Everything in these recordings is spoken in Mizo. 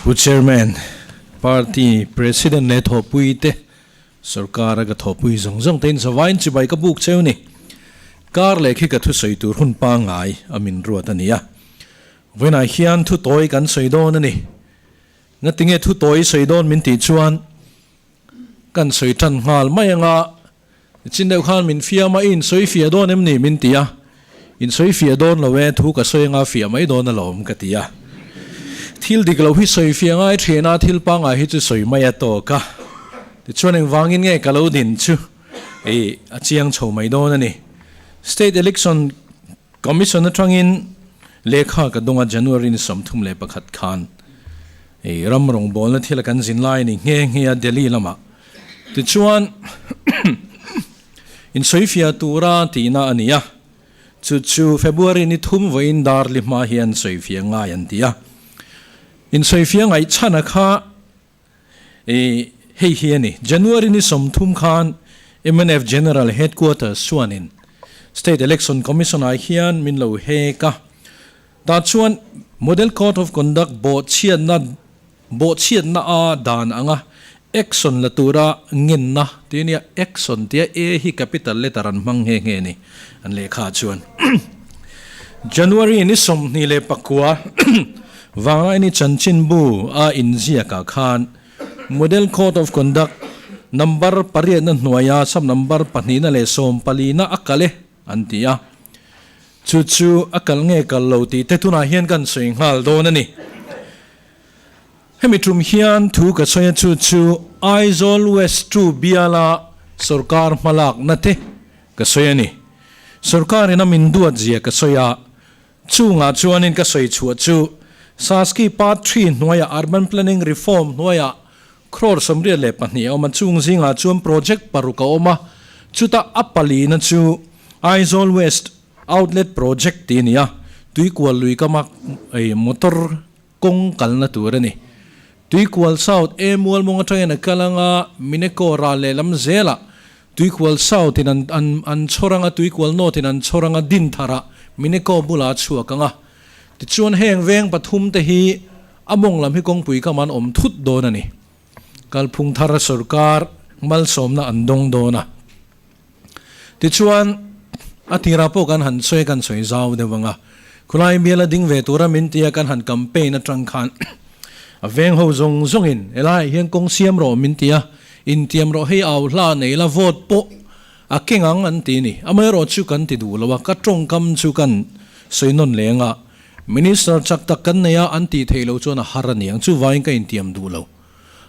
Pu Chairman, Party President leh thawhpui te, Sorkar a ka thawhpui zawng zawng te in zavaiin chibai ka buk cheu ni. Kar leh khi ka thusawi tur hun pangngai a min ruat a ni a. Vawiinah hian thu tawi kan sawi dawn a ni. Ngatinge thu tawi sawi dawn min tih chuan kan sawi tan nghal mai anga chin deuh khan min fiam a, i insawi fiah dawn em ni min ti a, insawi fiah dawn lo e, thu ka sawi anga fiah mai dawn alawm ka ti a. Thil dik lo hi sawi fiah ngai thin a, thil pangngai hi chu sawi mai a tawk a. Tichuan engvangin nge ka lo din chu ei a chiang chho mai dawn a ni. State Election Commission atangin lehkha ka dawng a, January ni 31 khan ei ram rawngbawlna thil a kan zin lai a ni nghe nghe a Delhi lamah. Tichuan insawifiah tura tihna a ni a, chu chu February ni thum vawiin dar li hma hian sawifiah ngai an ti a. Insawifiah ngaih chhana kha I hei hi a ni, January ni 30 khan mnf General Headquarters chuanin State Election Commission ah hian min lo hek a, tah chuan Model Code of Conduct bawhchhiatna bawhchhiatna a dan anga action la tura ngenna tih a nia, action tia A hi capital letter an hmang nghe nghe a ni an lehkha ah chuan. January ni 29 Vanglaini chanchinbu a inziakah khan Model Code of Conduct number pariatna hnuaia sub number pahnihna leh sawmpalina a kal e an ti a. Chu chu a kal nge kal lo tih te tunah hian kan sawi nghal dawn a ni. Hemi tum hian thu ka sawi a chu chu Aizawl West 2 biala sorkar hmalakna te ka sawi a ni. Sorkarin a min duat zia ka sawi a, Chungah chuanin ka sawi chhuah chu Saski Part Three hnuaiah Urban Planning Reform hnuaiah crore 82 a awm a, chung zingah chuan project paruk a awm a, chuta a palina chu Aizawl West Outlet Project tih a ni a, Tuikual lui kama motor kawng kalna tur a ni. Tuikual South e Mualmawng atangin a kal anga Mineko ral lehlam zelah Tuikual South in an an an chhawr anga Tuikual North in an chhawr anga din tharah Mineko bulah a chhuak anga. Tichuan heng veng pathum te hi a mawng lam hi kawngpui kam an awm thut dawn a ni. Kalphung thar sorkar malsawmna an dawng dawn a. Tichuan, a tirah pawh kan han sawi kan sawi zau deuh ang a, khulai biala ding ve tura min tia kan han campaign atang khan a veng ho zawng zawngin helaiah hian kawng siam rawh min ti a, intiam rawh hei au hla nei la vote pawh a keng ang an ti ni. Amaherawh chu kan ti duh lo a, ka tawngkam chu kan sawi nawn leng a, Minister chak tak kan nei a an tih theih loh chuan a har a niang, chuvangin ka intiam duh lo.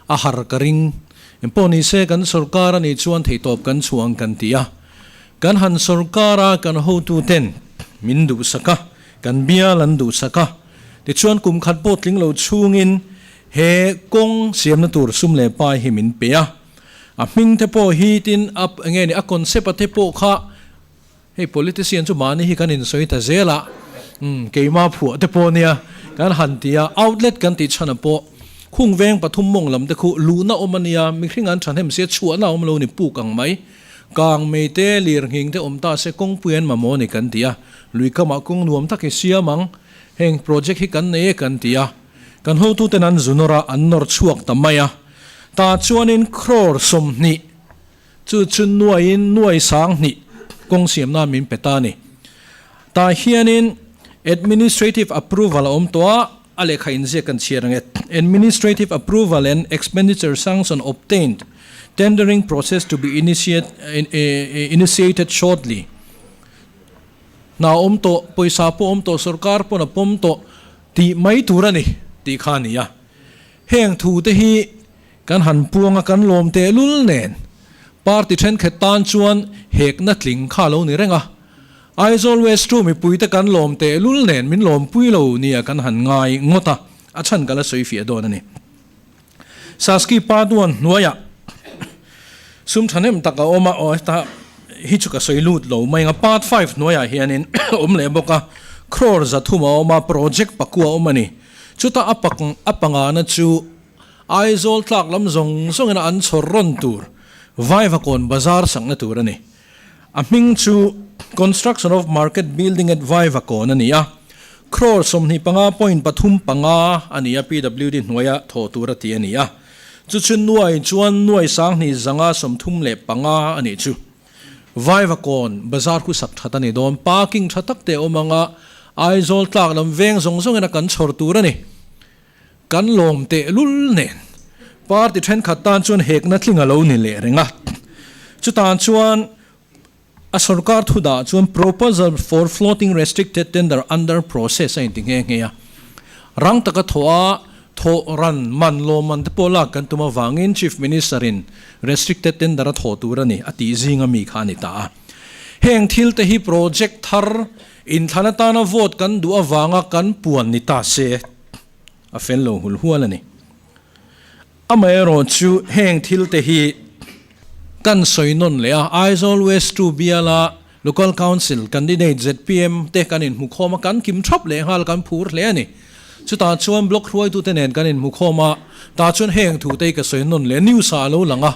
A har ka ring. Engpawh ni se kan sorkar a nih chuan theihtawp kan chhuah ang kan ti a. Kan han sorkar a kan hotuten min duhsak a, kan bial an duhsak a. Tichuan kum khat pawh tling lo chhungin he kawng siamna tur sum leh pai hi min pe a. A hming te pawh hi tin a enge ni a concept a te pawh kha hei politician chu mahni hi kan insawi ta zel a, umm keimah phuah te pawh nia kan han ti a, outlet kan tih chhan ah pawh khung veng pathum mawng lam te khu luhna awm a nia, mihring an thahnem sia chhuahna a awm lo ni puk ang mai, kang mei te lir nghing te awm ta se kawngpui an mamawh a ni kan ti a, lui kamah kawng nuam tak hi siam ang, heng project hi kan nei e kan ti a, kan hotuten an zu nawr a, an nawr chhuak ta mai a, tah chuanin crore 20. Chu chu nuaiin nuai 2000 kawng siam nan min pe ta a ni. Tah hianin Administrative Approval a awm tawh a, a lehkha inziak kan chhiar ang e. Administrative Approval and Expenditure Sanction Obtained, Tendering Process to be Initiated Shortly. Hna awm tawh, pawisa pawh awm tawh, sorkar pawn a pawm tawh tih mai tur a ni tih kha a ni a. Heng thu te hi Kan han puang a kan lawm tehlul nen party thenkhat tan chuan hekna tling kha lo ni reng a. Aizawl West chu mipuite kan lawm tehlul nen min lawmpui lo nia kan han ngai ngawt a, a chhan ka la sawi fiah dawn a ni. Saski pa duan hnuaiah sum thahnem tak a awm a, aw heta hi chu ka sawi lut lo mai ang a, part five hnuaiah hianin awm leh bawk a, crore 300 a awm a, project pakua a awm a ni. Chuta a a pangana chu Aizawl tlak lam zawng zawngin an chhawr rawn tur Vaivakawn bazar sakna tur a ni. A hming chu. Construction of Market Building at Vaivakawn a ni a, crore 25 point pathum panga a ni a, PWD hnuaia thawh tur a ti a ni a. Chu chu nuai chuan nuai 2535 a nih chu. Vaivakawn bazar khu sak that a ni dawn, parking tha tak te a awm ang a, Aizawl tlak lam veng zawng zawngin a kan chhawr tur a ni. Kan lawm tehlul nen party thenkhat tan chuan hekna tling a lo ni leh reng a. Chutah chuan a sorkar thu dah chuan proposal for floating restricted tender under process a inti nghe nghe a. Rang taka thawh a, thawh ran man lawmman te pawh lak kan tum avangin Chief Minister in restricted tender a thawh tur a ni a tih zinga mi kha a ni ta a. Heng thil te hi project thar inthlan atana vote kan duh avanga kan puan ni ta se. A fel lo hul hual a ni. Amaherawh chu heng thil te hi kan sawi nawn leh a, Aizawl West 2 biala Local Council candidate zpm te kan inhmukhawm a, kan kim thap leh nghal kan phur hle a ni. Chutah chuan block hruaitute nen kan inhmukhawm a, tah chuan heng thu te hi ka sawi nawn leh a, news ah a lo lang a,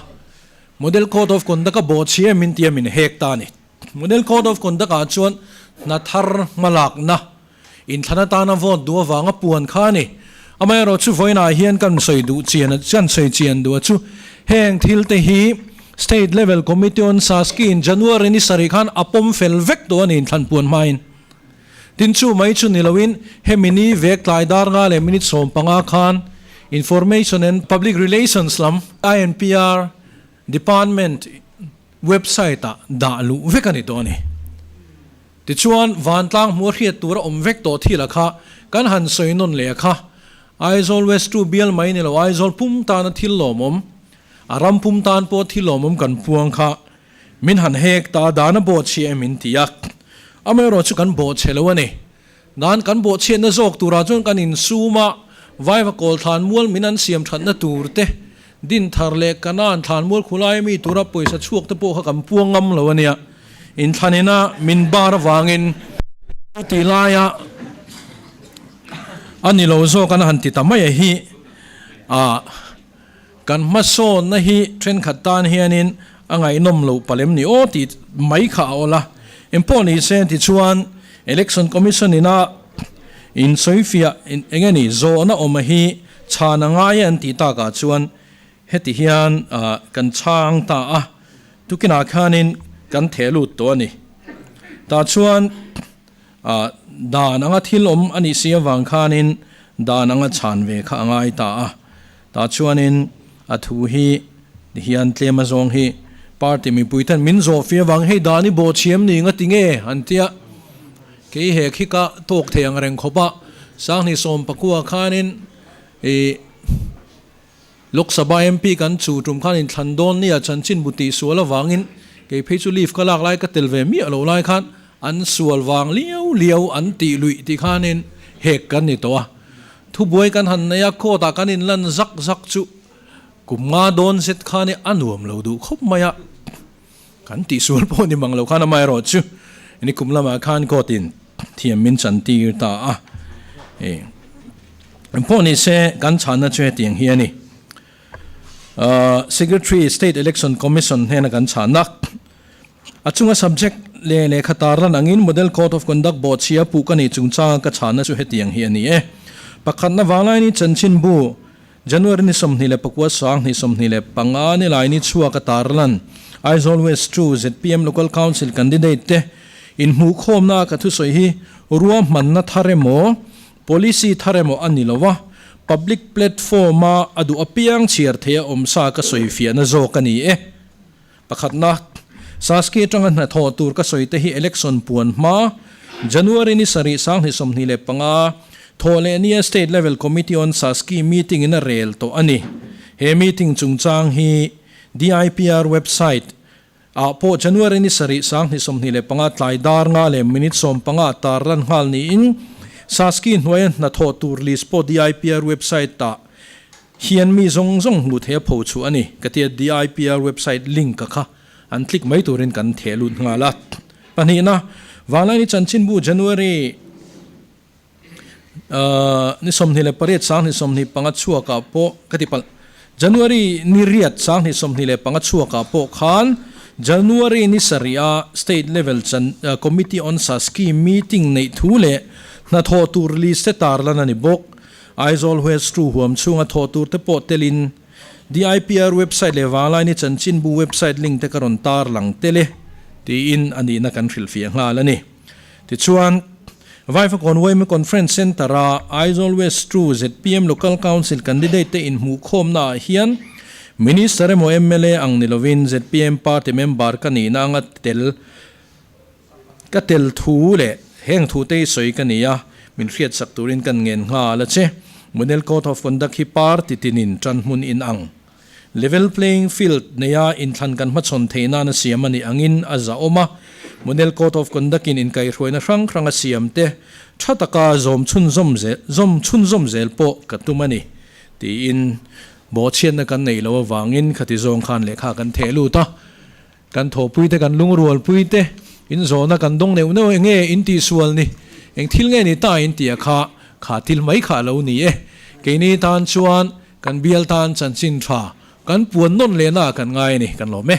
Model Code of Conduct a bawhchhi em in tia min hek ta a ni. Model Code of Conduct ah chuan hna thar hmalakna Inthlan atana vote duh avanga puan kha a ni. Amaherawh chu vawiinah hian kan sawi duh chian kan sawi chian duh a chu heng thil te hi State Level Committee on Saski in January ni sarih khan a pawm fel vek tawh a ni inthlan puan hmain. Tin chu mai chu ni loin hemi ni vek tlai dar nga leh minute 15 khan Information and Public Relations lam, INPR, Department website ah dah luh vek a ni tawh a ni. Tichuan, vantlang hmuh a hriat tur a awm vek tawh thil a kha kan han sawi nawn leh a kha. Aizawl West 2 bial mai ni lo Aizawl pum tana thil lawmawm, a ram pum tan pawh thil lawmawm kan puang kha min han hek ta dan a bawhchhia em in ti a. Amaherawh chu kan bawhchhe lo a ni. Dan kan bawhchhiatna zawk turah chuan kan insum a, Vaiva kawl thlanmual min an siam thatna tur te, Dinthar leh Kanan thlanmual khulai mi tura pawisa chhuak te pawh kha kan puang ngam lo a nia. Inthlanina min bar avangin chuti laia a ni lo zawk an han ti ta mai a hi ah kan hmasawnna hi thenkhat tan hianin a ngaihnawm loh palem ni aw tih mai kha a awl a. Engpawh ni se tichuan Election Commission ina insawifiah eng nge ni zawhna awm a hi chhan a ngai e an tih takah chuan heti hian kan chhang ta a. Tukinah khanin kan theh lut tawh a ni. Tah chuan dan anga thil awm a nih si avang khanin dan anga chhan ve kha a ngai ta a. Tah chuanin a thu hi tihian tlem a zawng hi party mipui ten min zawh fih avang hei dan i bawhchhiam ni nga ti nge an tia. Kei he khi ka tawk thei ang reng khawp a, 2019 khanin ih Lok Sabha MP kan chu tum khan inthlan dawn nia chanchin bu tih sual avangin kei phei chu leave ka lak lai ka tel ve miah lo lai khan an sual vang liau liau an tih luih tih khanin hek kan ni tawh a. Thubuai kan han nei a, court ah kan inlan zak zak chu kum nga dawn zet khan i a nuam lo duh khawp mai a, kan tih sual pawh ni mang lo khan amaherawh chu ni kum lamah khan court in thiam min chan tir ta a. Engpawh ni se kan chhanna chu hetiang hi a ni. Secretary State Election Commission hnena kan chhanna a chunga subject leh lehkha tarlan angin Model Code of Conduct bawhchhia puh ka nih chungchanga ka chhanna chu hetiang hi a ni e. Pakhatna vanglaini chanchinbu January ni 29 2025 ni laini chhuak a tarlan Aizawl West 2 zpm Local Council candidate te inhmuhkhawmna a ka thusawi hi ruahmanna thar emaw policy thar emaw a ni lo a, public platform a a duh apiang chhiar theih a awmsa ka sawi fiahna zawk a ni e. Pakhatna, Saski atanga hnathawh tur ka sawi te hi election puan hma, January ni sarih 2025, thawh leh nia State Level Committee on Saski meeting in a rel tawh a ni. He meeting chungchang hi DIPR website ah pawh January ni sarih 2025 tlai dar nga leh minute 15 ah tarlan nghal niin Saski hnuaia hnathawh tur list pawh DIPR website ah Hian mi zawng zawng hmuh theih a pho chhuah a ni, ka tia DIPR website link ka kha an click mai turin kan theh lut nghal a. Pahnihna, Vanglaini chanchinbu January ni 28 2025 chhuakah pawh ka ti palh, January ni riat 2025 chhuakah pawh khan. January ni sarih-a State Level chan Committee on Saski meeting neih thu leh hnathawh tur list te tarlan a ni bawk. Aizawl West Two huam chhunga thawh tur te pawh telin DIPR website leh Vanglaini chanchinbu website link te ka rawn tarlang tel e tiin a nihna kan hrilhfiah nghal a ni. Tichuan, Vaivakawn Yma Conference Centre-a Aizawl West Two zpm Local Council candidate te inhmuhkhawmna ah hian Minister emaw mla ang ni lovin zpm party member ka nihna anga tel ka tel thu leh heng thu te hi sawi ka ni a, min hriatsak turin kan ngen nghal a che. Model Code of Conduct hi party tinin tanhmun in ang. Level playing field neia inthlan kan hmachhawn theih nan a siam a nih angin a zahawm a, Model Code of Conduct in inkaihhruaina hrang hrang a siam te tha taka zawm chhunzawm zel zawm chhunzawm zel pawh ka tum a ni tiin bawhchhiatna kan neih loh avangin khati zawng khan lehkha kan theh lut a. Kan thawhpuite kan lungrualpuite in zawhna kan dawng neuh neuh enge in tihsual ni eng thil nge ni ta in tih a kha kha thil mai kha a lo ni e. Keini tan chuan kan bial tan chanchin tha kan puan nawn lehna ah kan ngai a ni kan lawm e.